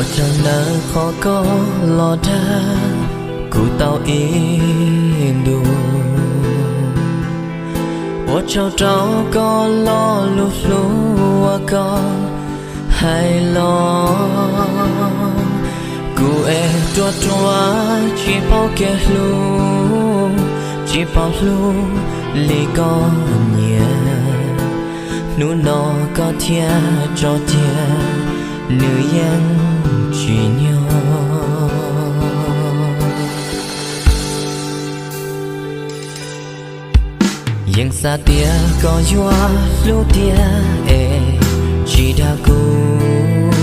Ua tsaug nawb qhov koj los dag kuv tau ib ntus. Ua tsaug rau koj lo lus hlub uas koj hais los. Kuv es ruam ruam tsis paub kev hlub, tsis paub hlub li koj nyiam. Hnub no koj thiaj tso tiag, nws yeej tsis nyog. Yeej xav tias koj yuav hlub tiag es tsis dag kuv,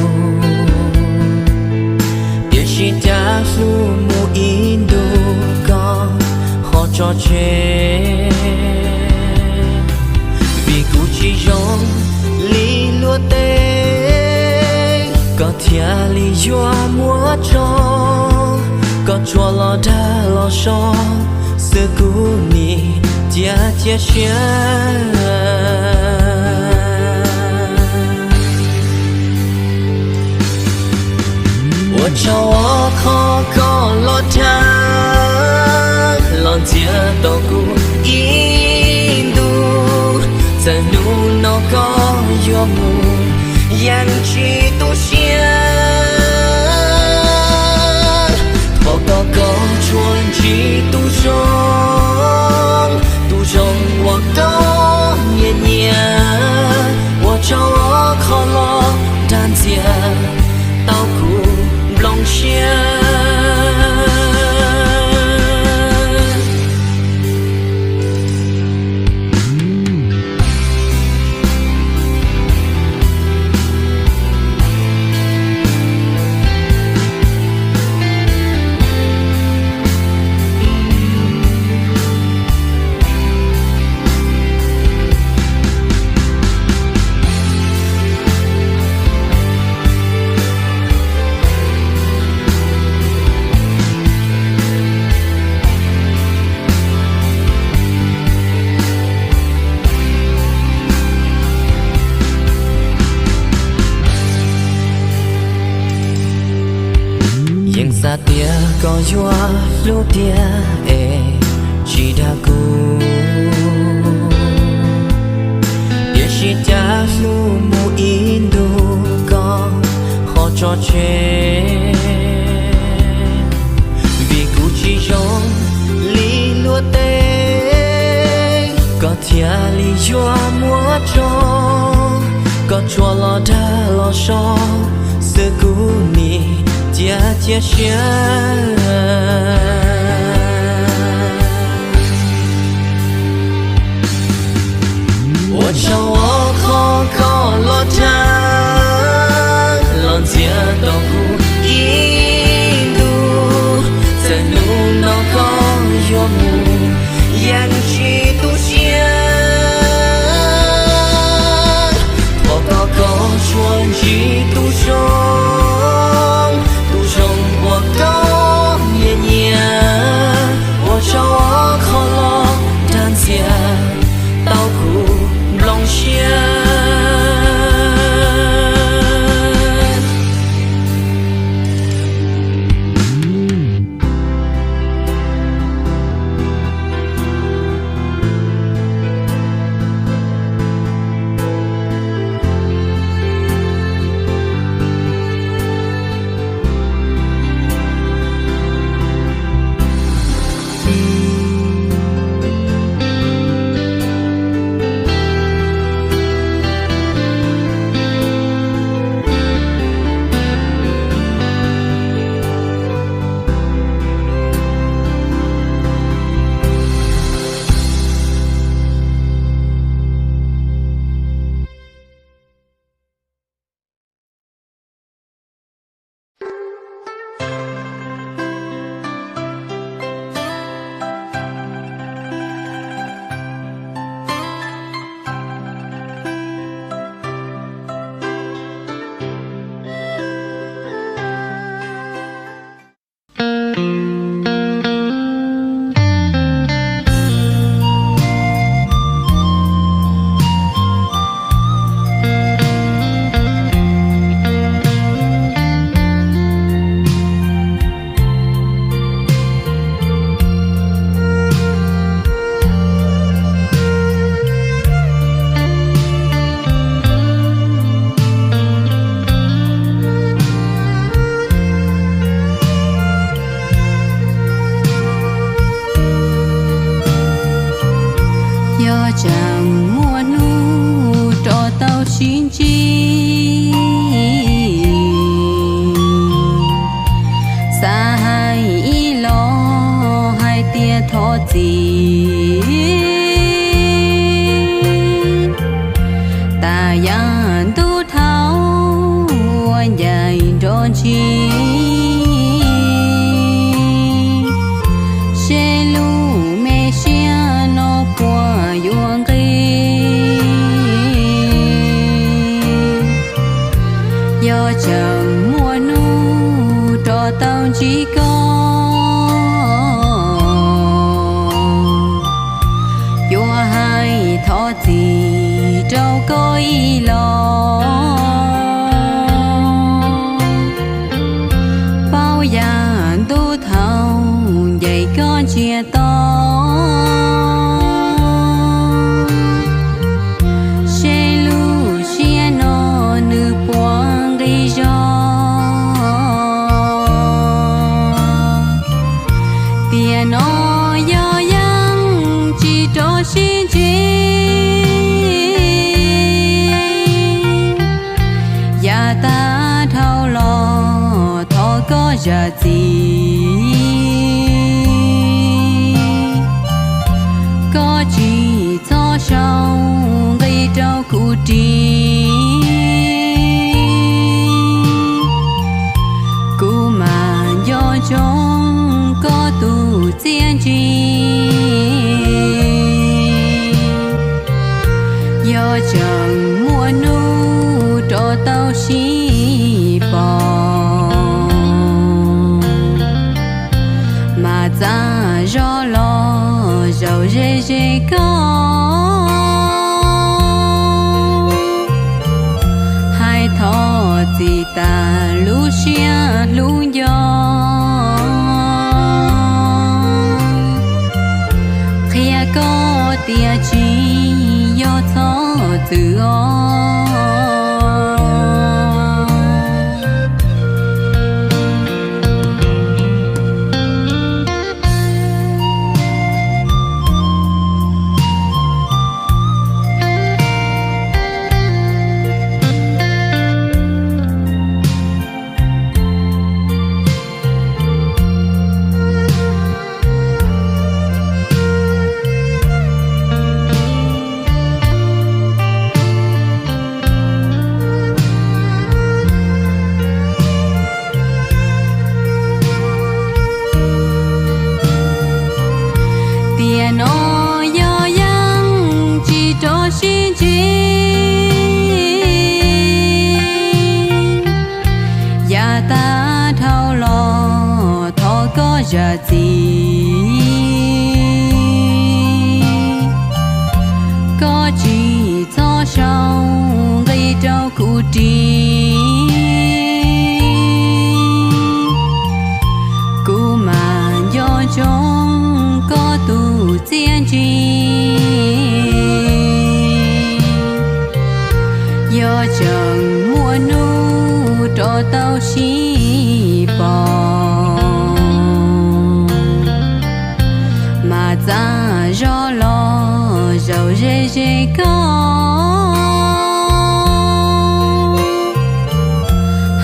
tiam sis cas hlub mus ib ntus koj ho tso tseg. Vim kuv tsis zoo li luag tej, koj thiaj li yuav muab tso. Koj tsuas los dag los so xwb, kuv nim cia cia siab. Ua tsaug qhov koj los dag los ntxias tau kuv ib ntus. Txawm hnub no koj yuav mus yeej tsis tu siab, thov koj koj tsuas ntsib tus zoo, tus zoo uas koj nyiam nyiam. Ua tsaug qhov los dag ntxias tau kuv nplooj siab. Yeej xav tias koj yuav hlub tiag es tsis dag kuv, tiam sis cas hlub mus ib ntus koj ho tso tseg. Vim kuv tsis zoo li luag tej, koj thiaj li yuav muab tso. Koj tsuas los dag los so xwb, kuv nim cia cia siab. Ua tsaug qhov koj los dag los ntxias tau kuv ib ntus. Txawm hnub no koj yuav mus yeej tsis tu siab, thov koj koj tsuas ntsib tus zoo, tus zoo uas koj nyiam nyiam. tsis xav hais ib los hais tias thov txim. Tas yam ntuj thaum ua ncaim nrov ntshis, seb lub me siab no puas yuav nqis. Yog tseem muaj hnub rov tau ntsib koj, yuav hais thov txim rau koj ib los. Paub yam ntuj thaum ncaim koj ntsiag to, seb lub siab no nws puas nqis zog. Tiam no yog yeej tsis rov sib ntsib, yav tag dhau los thov koj zam txim. Koj tsis txhob sau nqi rau kuv ris, kuv mam nco ntsoov koj tus txiaj ntsig. Yog tseem muaj hnub rov tau sib pom, mas txav zog los zaum ze ze koj, hais thov txim tas lub siab hlub nco. Qhia koj tias tsis yog txhob txwm os. Tiam no yog yeej tsis rov sib ntsib, yav tag dhau los thov koj zam txim. Koj tsis txhob sau nqi rau kuv ris, kuv mam nco ntsoov koj tus txiaj ntsig. Yog tseem muaj hnub rov tau sib pom, mas txav zog los zaum ze ze koj,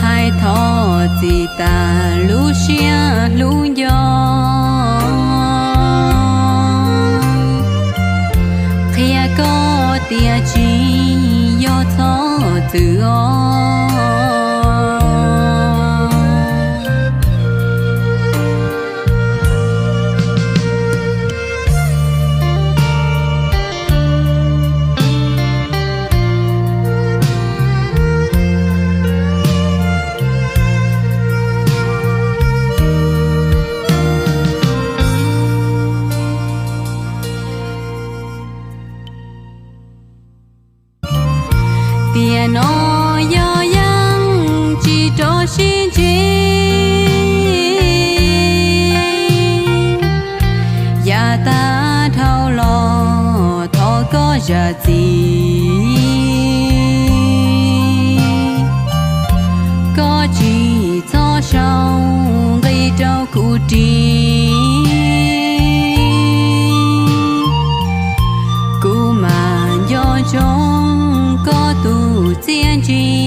hais thov txim tas lub siab hlub nco. Qhia koj tias tsis yog txhob txwm os. Tiam no yog yeej tsis rov sib ntsib, yav tag dhau los thov koj zam txim. Koj tsis txhob sau nqi rau kuv ris, kuv mam nco ntsoov koj tus txiaj tsis